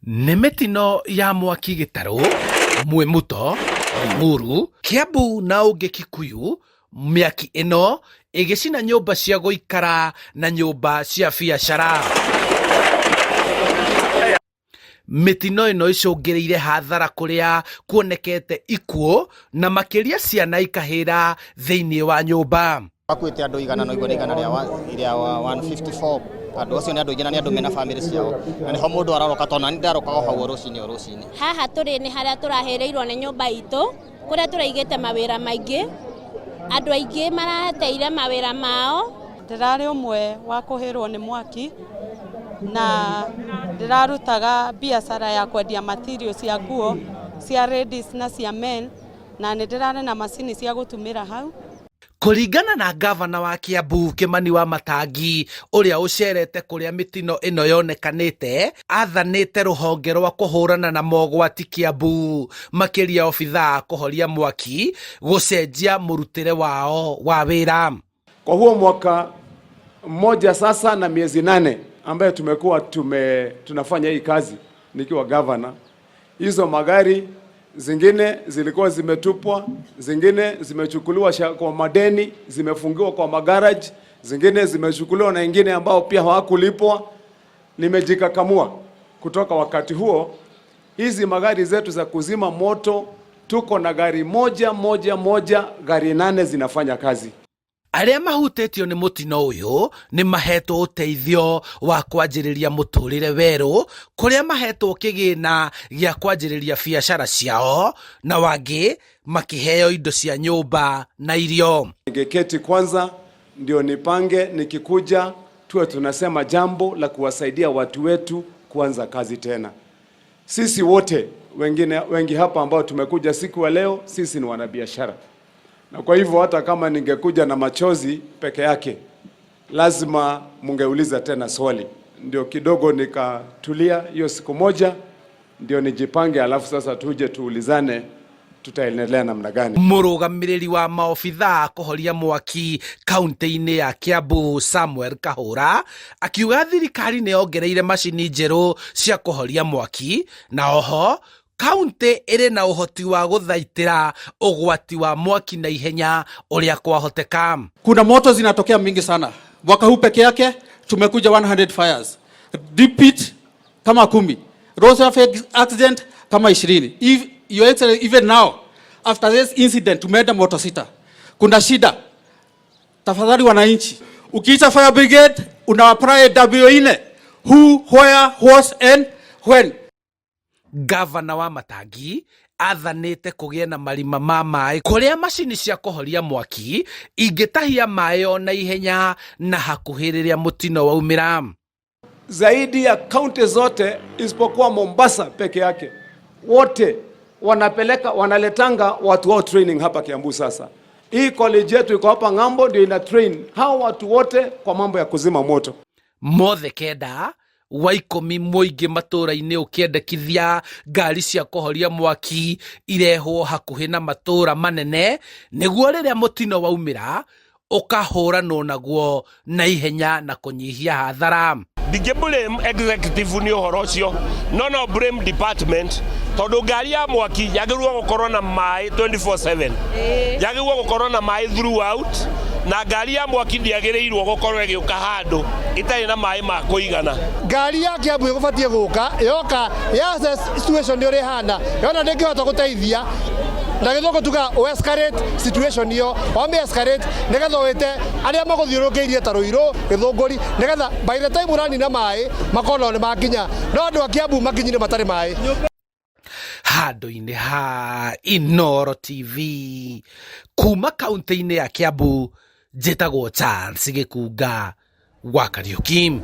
Nĩ mĩtino ya mwaki Gĩtarũ, Mwĩmuto, Limuru, Kiambu na ũngĩ Kikuyu, mĩaki ĩno ĩgĩcina nyũmba cia gũikara na nyũmba cia biacara. Mĩtino ĩno ĩcũngĩrĩire hathara kũrĩa kuonekete ikuũ na makĩria ciana ikahĩra thĩinĩ wa nyũmba. Makuĩte andũ igana na igana igana rĩa rĩa 154. Andũ acio nĩ andũ aingĩ na nĩ andũ mena bamĩrĩ ciao, na nĩho mũndũ araroka, tondũ nani ndarokaga o hau o rũcinĩ o rũcinĩ. Haha tũrĩ nĩ harĩa tũrahĩrĩirwo nĩ nyũmba itũ, kũrĩa tũraigĩte mawĩra maingĩ, andũ aingĩ marateire mawĩra mao. Ndĩrarĩ ũmwe wa kũhĩrwo nĩ mwaki na ndĩrarutaga biacara ya kwendia material cia nguo cia ladies na cia men, na nĩ ndĩrarĩ na macini cia gũtumĩra hau. Kũringana na ngavana wa Kiambu Kĩmani wa Matangi ũrĩa ũcerete kũrĩa mĩtino ĩno yonekanĩte, athanĩte rũhonge rwa kũhũrana na mogwati Kiambu makĩria obithaa a kũhoria mwaki gũcenjia mũrutĩre wao wa wĩra. Kwa huo mwaka mmoja sasa na miezi 8 ambayo tumekuwa tunafanya hii kazi nikiwa governor, hizo magari zingine zilikuwa zimetupwa, zingine zimechukuliwa kwa madeni, zimefungiwa kwa magarage, zingine zimechukuliwa na wengine ambao pia hawakulipwa. Nimejikakamua kutoka wakati huo, hizi magari zetu za kuzima moto, tuko na gari moja moja moja, gari 8 zinafanya kazi. Arĩa mahutĩtio nĩ mũtino ũyũ nĩ mahetwo ũteithio wa kwanjĩrĩria mũtũrĩre werũ, kũrĩa mahetwo kĩgĩna gĩa kwanjĩrĩria biacara ciao, na wangĩ makĩheo indo cia nyũmba na irio. Ningeketi kwanza ndio nipange, nikikuja tuwe tunasema jambo la kuwasaidia watu wetu kuanza kazi tena. Sisi wote wengine wengi hapa ambao tumekuja siku ya leo, sisi ni wanabiashara. Na kwa hivyo hata kama ningekuja na machozi peke yake, lazima mungeuliza tena swali. Ndio kidogo nikatulia hiyo siku moja, ndio nijipange, alafu sasa tuje tuulizane tutaendelea namna gani. Mũrũgamĩrĩri wa maobithaa kũhoria mwaki kaunti-inĩ ya Kiambu Samuel Kahũra akiuga thirikari nĩ yongereire macini njerũ cia kũhoria mwaki, na oho kaunti ĩrĩ na ũhoti wa gũthaitĩra ũgwati wa mwaki na ihenya ũrĩa kwahoteka. Kuna moto zinatokea mingi sana. Mwaka huu peke yake tumekuja 100 fires. Deep pit kama 10. Road traffic accident kama 20. If your excellency, even now after this incident tumeenda moto 6. Kuna shida. Tafadhali wananchi, ukiita fire brigade una apply W nne. Who, where, what and when. Gavana wa Matangi athanĩte kũgĩe na marima ma maĩ kũrĩa macini cia kũhoria mwaki ingĩtahia maĩ o na ihenya na hakuhĩ rĩrĩa mũtino waumĩra. Zaidi ya kaunti zote isipokuwa Mombasa peke yake, wote wanaletanga watu wao training hapa Kiambu. Sasa hii college yetu iko hapa ng'ambo, ndio ina train hao watu wote kwa mambo ya kuzima moto. Mothe kenda wa ikũmi mũingĩ matũũra-inĩ ũkĩendekithia ngari cia kũhoria mwaki irehwo hakuhĩ na matũũra manene nĩguo rĩrĩa mũtino waumĩra ũkahũranwo naguo na ihenya na kũnyihia hathara. Ndingĩ blame executive nĩ ũhoro ũcio, no no blame department, tondũ ngari ya mwaki yagĩrĩirwo gũkorwo na maĩ 24/7, yagĩrĩirwo gũkorwo na maĩ throughout, na ngari ya mwaki ndĩagĩrĩirwo gũkorwo ĩgĩũka handũ ĩtarĩ na maĩ ma kũigana. Ngari ya Kiambu ĩgũbatiĩ gũka yoka ya assess situation ũrĩa ĩhana, yona ndĩngĩhota gũteithia, na gĩthũngũ tuga ũ escalate situation ĩyo, wamĩ escalate nĩgetha wĩte arĩa magũthiũrũrũkĩirie ta Rũirũ, Gĩthũngũri, nĩgetha by the time ũranina maĩ makorwo nao nĩ makinya, no andũ a Kiambu makinyire matarĩ maĩ. Handũ-inĩ ha Inooro TV kuma kaunti-inĩ ya Kiambu, njĩtagwo Charles Gĩkunga wa Kariuki.